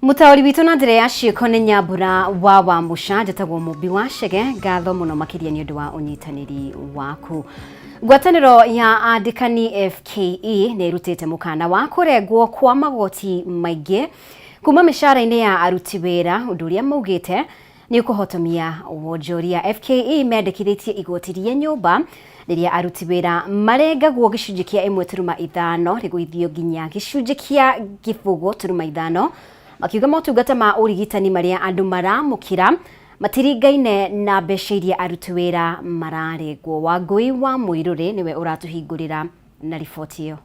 Mũtaũri witũ na njĩra ya ciĩko nĩ Nyambura wa Wamũca, njĩtagwo Mũmbi wa Chege, ngatho mũno makĩria nĩ ũndũ wa ũnyitanĩri waku. Ngwatanĩro ya andĩkani FKE nĩ ĩrutĩte mũkana wa kũrengwo kwa magoti maingĩ kuma mĩcara-inĩ ya aruti wĩra, ũndũ ũrĩa maugĩte nĩ ũkũhotomia wonjoria. FKE mendekithĩtie igoti rĩa nyũmba rĩrĩa aruti wĩra marengagwo gĩcunjĩ kĩa 1.5 rĩgũithio nginya gĩcunjĩ kĩa 0.5, makiuga motungata ma ũrigitani marĩa andũ maramũkĩra matiringaine na mbeca iria aruti wĩra mararengwo. Wangũi wa Mũirũrĩ nĩwe ũratũhingũrĩra na riboti ĩyo.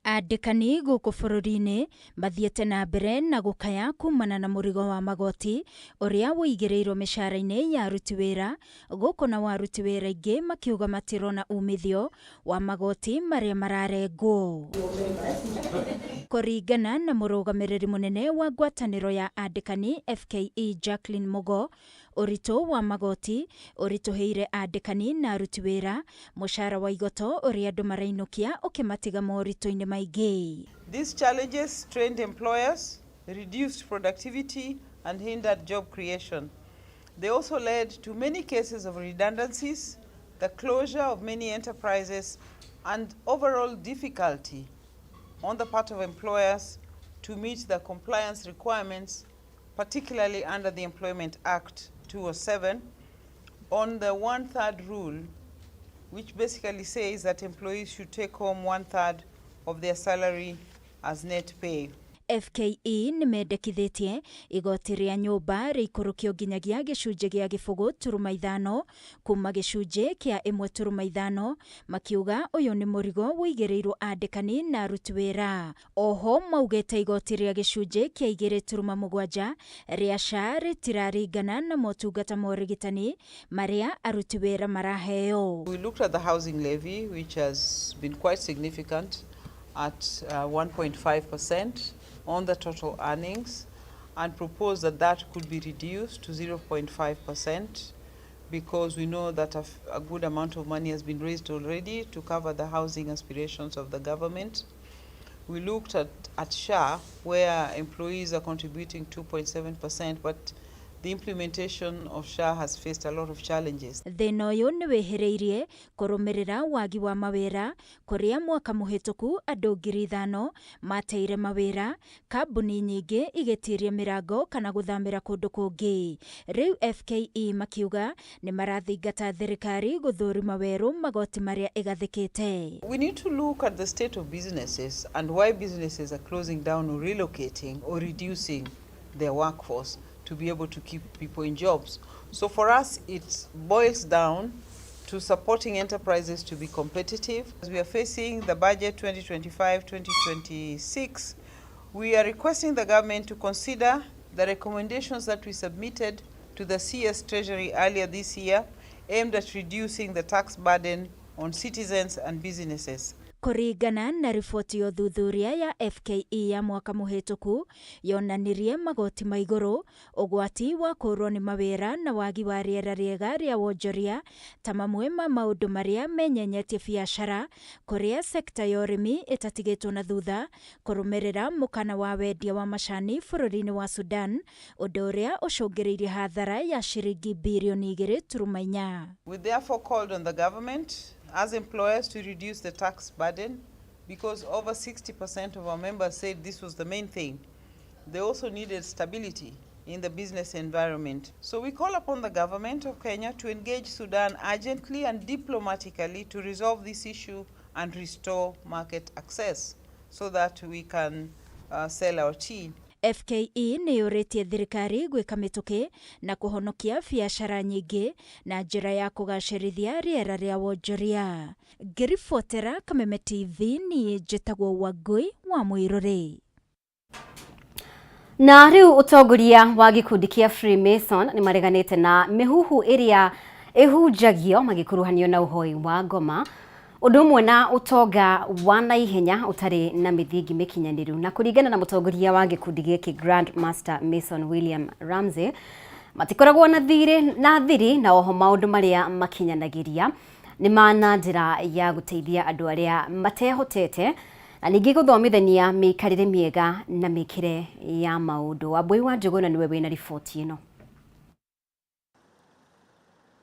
Andĩkani gũkũ bũrũri-inĩ mathiĩte na mbere na gũkaya kumana na mũrigo wa magoti ũrĩa ũigĩrĩirwo mĩcara-inĩ ya aruti wĩra gũkũ nao aruti wĩra aingĩ makiuga matirona umithio wa magoti marĩa mararengwo. Kũringana na mũrũgamĩrĩri mũnene wa ngwatanĩro ya andĩkani FKE Jacqueline Mugo, Ũritũ wa magoti ũritũhĩire andĩkani na aruti wĩra, mũcara wa igoto ũrĩa andũ marainũkia ũkĩmatiga moritũ-inĩ maingĩ. These challenges strained employers, reduced productivity and hindered job creation. They also led to many cases of redundancies, the closure of many enterprises and overall difficulty on the part of employers to meet the compliance requirements, particularly under the Employment Act 207, on the one-third rule, which basically says that employees should take home one-third of their salary as net pay. FKE nĩ mendekithĩtie igoti rĩa nyũmba rĩikũrũkio nginyagia gĩcunjĩ gĩa 0.5 kuma gĩcunjĩ kĩa 1.5, makiuga ũyũ nĩ mũrigo ũigĩrĩirwo andĩkani na aruti wĩra. Oho maugĩte igoti rĩa gĩcunjĩ kĩa 2.7 rĩa SHA rĩtiraringana na motungata ma ũrigitani marĩa aruti wĩra maraheo. We looked at the housing levy, which has been quite significant at 1.5% on the total earnings, and proposed that that could be reduced to 0.5% because we know that a good amount of money has been raised already to cover the housing aspirations of the government. We looked at SHA, where employees are contributing 2.7%, but the implementation of SHA has faced a lot of challenges. Thĩna ũyũ nĩ wĩhĩrĩirie kũrũmĩrĩra wagi wa mawĩra kũrĩa mwaka mũhĩtũku andũ 5,000 mateire mawĩra, kambuni nyingĩ igĩtiria mĩrango kana gũthamĩra kũndũ kũngĩ. Rĩu FKE makiuga nĩ marathingata thirikari gũthũrima werũ magoti marĩa ĩgathĩkĩte. We need to look at the state of businesses and why businesses are closing down or relocating or reducing their workforce to be able to keep people in jobs. So for us, it boils down to supporting enterprises to be competitive. As we are facing the budget 2025-2026, we are requesting the government to consider the recommendations that we submitted to the CS Treasury earlier this year, aimed at reducing the tax burden on citizens and businesses. Kũringana na riboti ya ũthuthuria ya FKE ya mwaka mũhĩtũku yonanirie magoti ma igũrũ, ũgwati wa kũũrwo nĩ mawĩra na wagi wa rĩera rĩega rĩa wonjoria ta mamwe ma maũndũ marĩa menyenyetie biacara kũrĩa sekta ya ũrĩmi ĩtatigĩtwo na thutha kũrũmĩrĩra mũkana wa wendia wa macani bũrũri-inĩ wa Sudan, ũndũ ũrĩa ũcũngĩrĩirie hathara ya ciringi birioni 2.4. We therefore called on the government as employers to reduce the tax burden because over 60% of our members said this was the main thing. They also needed stability in the business environment. So we call upon the government of Kenya to engage Sudan urgently and diplomatically to resolve this issue and restore market access so that we can sell our tea. FKE nĩ yũrĩtie thirikari gwĩka mĩtũkĩ na kũhonokia biacara nyingĩ na njĩra ya kũgacĩrithia rĩera rĩa wonjoria. Ngĩribotera Kameme TV, niĩ njĩtagwo Wangũi wa Mũirũrĩ. Na rĩu ũtongoria wa gĩkundi kĩa Freemason nĩ mareganĩte na mĩhuhu ĩrĩa ĩhunjagio magĩkuruhanio na ũhoi wa ngoma, ũndũ ũmwe na ũtonga wa naihenya ũtarĩ na mĩthingi mĩkinyanĩru. Na kũringana na mũtongoria wa gĩkundi gĩkĩ, Grand Master Mason William Ramsey, matikoragwo na thirĩ na thiri, na oho maũndũ marĩa makinyanagĩria nĩ ma na njĩra ya gũteithia andũ arĩa matehotete. Na ningĩ gũthomithania mĩikarĩre mĩega na mĩkĩre ya maũndũ. Wambui wa Njũgũna nĩwe wĩna riboti ĩno.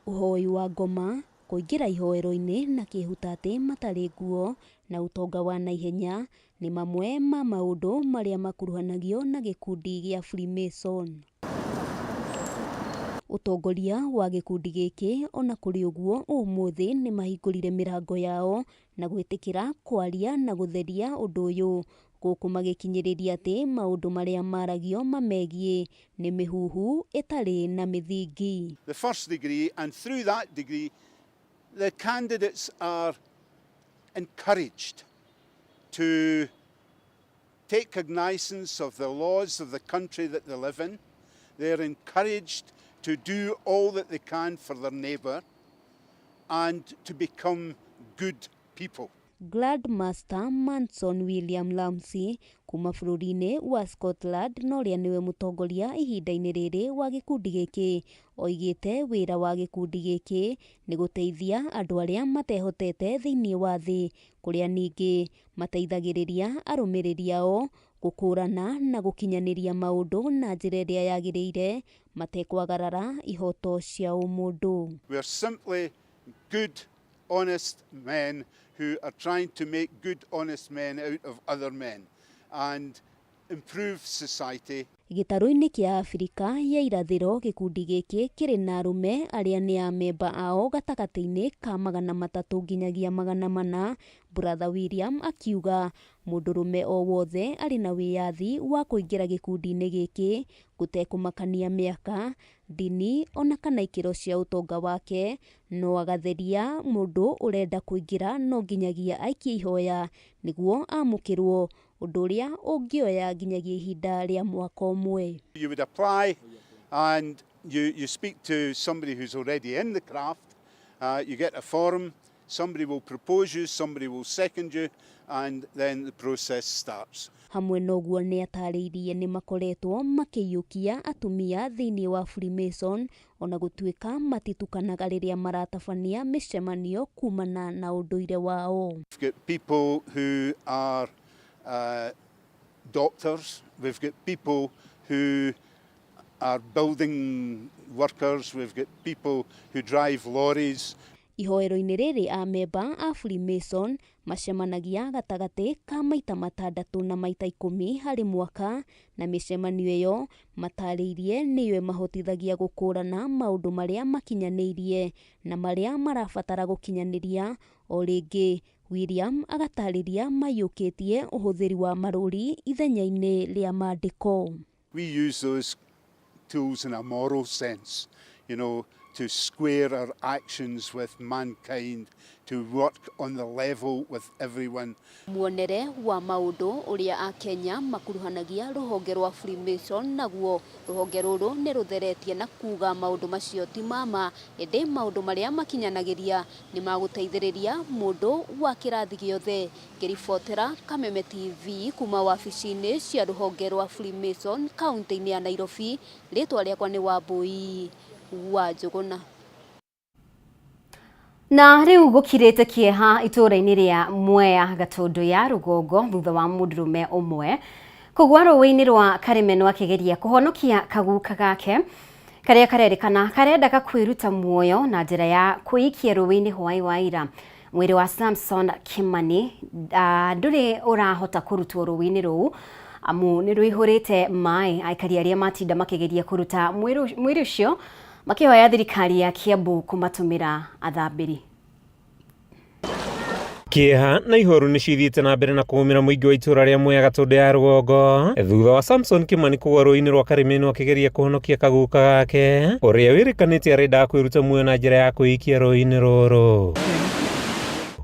Ũhoi wa ngoma, kũingĩra ihoero-inĩ na kĩhutatĩ matarĩ nguo na ũtonga wa naihenya nĩ mamwe ma maũndũ marĩa makuruhanagio na gĩkundi gĩa Freemason. Ũtongoria wa gĩkundi gĩkĩ ona kũrĩ ũguo ũmũthĩ nĩ mahingũrire mĩrango yao na gwĩtĩkĩra kwaria na gũtheria ũndũ ũyũ gũkũ magĩkinyĩrĩria atĩ maũndũ marĩa maragio mamegiĩ nĩ mĩhuhu ĩtarĩ na mĩthingi. The first degree, and through that degree, the candidates are encouraged to take cognizance of the laws of the country that they live in. They're encouraged to do all that they can for their neighbour and to become good people. Grandmaster Manson William Ramsay kuma bũrũri-inĩ wa Scotland na ũrĩa nĩwe mũtongoria ihinda-inĩ rĩrĩ wa gĩkundi gĩkĩ oigĩte wĩra wa gĩkundi gĩkĩ nĩ gũteithia andũ arĩa matehotete thĩinĩ wa thĩ kũrĩa ningĩ mateithagĩrĩria arũmĩrĩri ao gũkũrana na gũkinyanĩria maũndũ na njĩra ĩrĩa yagĩrĩire matekwagarara ihoto cia ũmũndũ. We are simply good, honest men who are trying to make good, honest men out of other men and improve society. Gĩtarũ-inĩ kĩa Abirika ya irathĩro gĩkundi gĩkĩ kĩrĩ na arũme arĩa nĩ amemba ao gatagatĩ-inĩ ka 300 nginyagia 400. Brother William akiuga mũndũrũme o wothe arĩ na wĩyathi wa kũingĩra gĩkundi-inĩ gĩkĩ gũtekũmakania mĩaka, ndini ona kana ikĩro cia ũtonga wake, no agatheria mũndũ ũrenda kũingĩra no nginyagia aikie ihoya nĩguo amũkĩrwo, ũndũ ũrĩa ũngĩoya nginyagia ihinda rĩa mwaka ũmwe. You would apply and you speak to somebody who's already in the craft, you get a form, somebody will propose you, somebody will second you, and then the process starts. Hamwe na ũguo nĩ atarĩirie nĩ makoretwo makĩiyũkia atumia thĩinĩ wa Freemason ona gũtuĩka matitukanaga rĩrĩa maratabania mĩcemanio kumana na ũndũire wao. We've got people who are doctors, we've got people who are building workers, we've got people who drive lorries. Ihoero-inĩ rĩrĩ amemba a Freemason macemanagia gatagatĩ ka maita 6 na maita 10 harĩ mwaka na mĩcemanio ĩyo matarĩirie nĩyo ĩmahotithagia gũkũrana maũndũ marĩa makinyanĩirie na marĩa marabatara gũkinyanĩria. O rĩngĩ William agatarĩria maiyũkĩtie ũhũthĩri wa marũri ithenya-inĩ rĩa mandĩko. We use those tools in a moral sense, you know, to square our actions with mankind, to work on the level with everyone. Muonere wa maũndũ ũrĩa Akenya makuruhanagia rũhonge rwa Freemason naguo rũhonge rũrũ nĩ rũtheretie na kuga maũndũ macio ti mama ĩndĩ maũndũ marĩa makinyanagĩria nĩ magũteithĩrĩria mũndũ wa kĩrathi gĩothe. Ngĩribotera Kameme TV kuma wabici-inĩ cia rũhonge rwa Freemason kaunti-inĩ ya Nairobi, rĩtwa rĩakwa nĩ Wambui wa Njũgũna. Na rĩu gũkirĩte kĩeha itũũra-inĩ rĩa Mwea Gatũndũ ya rũgongo thutha wa mũndũrũme ũmwe kũgwa rũĩ-inĩ rwa Karĩmeno akĩgeria kũhonokia kaguka gake karĩa karerĩkana karendaga kwĩruta muoyo na njĩra ya kwĩikia rũĩ-inĩ hwaĩ wa ira. Mwĩrĩ wa Samson Kimani ndũrĩ ũrahota kũrutwo rũĩ-inĩ rũu amu nĩ rũihũrĩte maĩ. Aikari arĩa matinda makĩgeria kũruta mwĩrĩ ũcio makĩhoya thirikari ya Kiambu kũmatũmĩra athambĩri. Kĩeha na ihoru nĩ cithiĩte na mbere na kũgũmĩra mũingĩ wa itũũra rĩa Mwea Gatũndũ ya rũgongo thutha wa Samson Kimani kũgwa rũĩ-inĩ rwa Karĩmĩnũ akĩgeria kũhonokia kaguka gake ũrĩa wĩrĩkanĩte arendaga kwĩruta muoyo na njĩra ya kwĩikia rũĩ-inĩ rũrũ.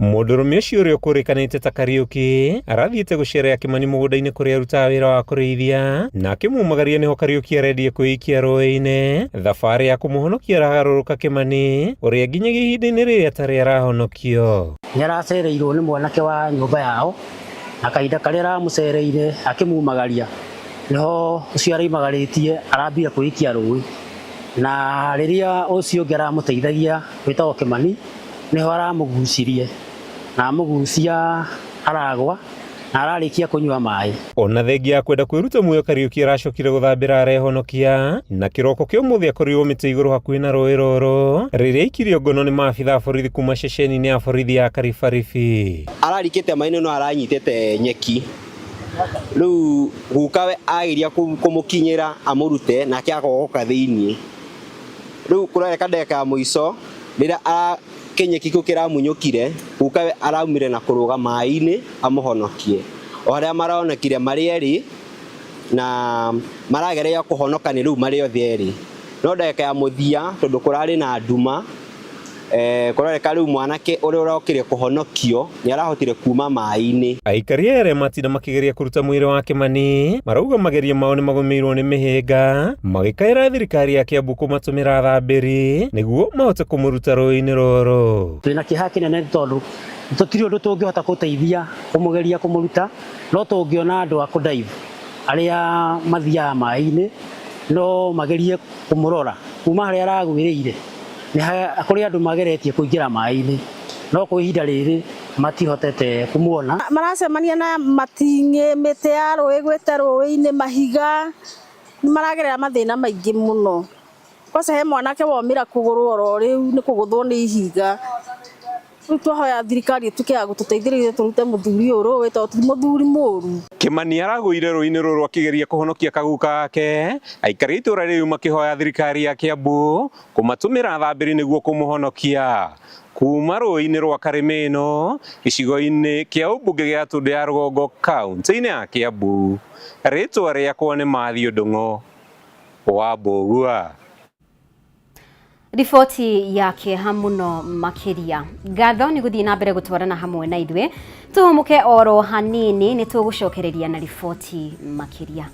Mũndũrũme ũcio ũrĩa ũkũrĩkanĩte ta Kariũki arathiĩte gũceerera Kimani mũgũnda-inĩ kũrĩa arutaga wĩra wa kũrĩithia na akĩmumagaria nĩho Kariũki arendie kwĩikia rũĩ-inĩ. Thabarĩ ya kũmũhonokia aragarũrũka Kimani ũrĩa nginyagia ihinda-inĩ rĩrĩ atarĩ arahonokio. Nĩ aracereirwo nĩ mwanake wa nyũmba yao na kahinda karĩa aramũcereire akĩmumagaria nĩho ũcio araimagarĩtie arambia kwĩikia rũĩ na rĩrĩa ũcio ũngĩ aramũteithagia wĩtagwo Kimani nĩho aramũgucirie na amũgucia aragwa Na ararĩkia kũnyua maĩ. Ona thengia ya kwenda kwĩruta muoyo, Kariuki aracokire gũthambĩra arehonokia na kĩroko kĩa ũmũthĩ akorirwo mĩtĩ igũrũ hakuhĩ na rũĩ rũrũ rĩrĩa aikirio ngono nĩ maabitha a borithi kuma ceceni-inĩ ya borithi ya Karibaribi. Ararikĩte maĩ-inĩ no aranyitĩte nyeki, rĩu gukawe ageria kũmũkinyĩra amũrute, nake agogoka thĩiniĩ. Rĩu kũrareka ndagĩka ya mũico rĩrĩa kĩnyeki kĩu kĩramunyũkire, gukawe araumire na kũrũga maĩ-inĩ amũhonokie. O harĩa maronekire marĩ erĩ na marageria kũhonokania rĩu marĩ othe erĩ, no ndagĩka ya mũthia, tondũ kũrarĩ na nduma, kũrareka rĩu mwanake ũrĩa ũrokire kũhonokio nĩ arahotire kuma maĩ-inĩ. Aikari aya arĩa matinda makĩgeria kũruta mwĩrĩ wa Kĩmani marauga magerio mao nĩ magũmĩirwo nĩ mĩhĩnga, magĩkaĩra thirikari ya Kiambu kũmatũmĩra athambĩri nĩguo mahote kũmũruta rũĩ-inĩ rũrũ. Twĩna kĩeha kĩnene tondũ tũtirĩ ũndũ tũngĩhota gũteithia kũmũgeria kũmũruta, no tũngĩona andũ a kũdive arĩa mathiaga maĩ-inĩ no magerie kũmũrora kuma harĩa aragwĩrĩire. Nĩ kũrĩ andũ mageretie kũingĩra maĩ-inĩ, no kwa ihinda rĩrĩ matihotete kũmuona. Maracemania na mating'ĩ, mĩtĩ ya rũĩ gwĩte rũĩ-inĩ, mahiga, nĩ maragerera mathĩna maingĩ mũno. Kwanza he mwanake womĩra kũgũrũ oro rĩu nĩ kũgũthwo nĩ ihiga. Rĩu twahoya thirikari ĩtuĩke ya gũtũteithĩrĩria tũrute mũthuri ũyũ rũĩ tondũ ti mũthuri mũru. Kĩmani aragũire rũĩ-inĩ rũrũ akĩgeria kũhonokia kaguka gake. Aikari a itũũra rĩu makĩhoya thirikari ya Kiambu kũmatũmĩra athambĩri nĩguo kũmũhonokia kuma rũĩ-inĩ rwa Karĩmĩno gĩcigo-inĩ kĩa ũmbunge gĩa Tũndũ ya Rũgongo, kaunti-inĩ ya Kiambu. Rĩtwa rĩakwa nĩ Mathiũ Ndung'o wa Mbũgua. Riboti ya kĩeha mũno makĩria. Ngatho nĩ gũthiĩ na mbere gũtwarana hamwe na ithuĩ. Tũhũmũke oro hanini, nĩ tũgũcokereria na riboti makĩria.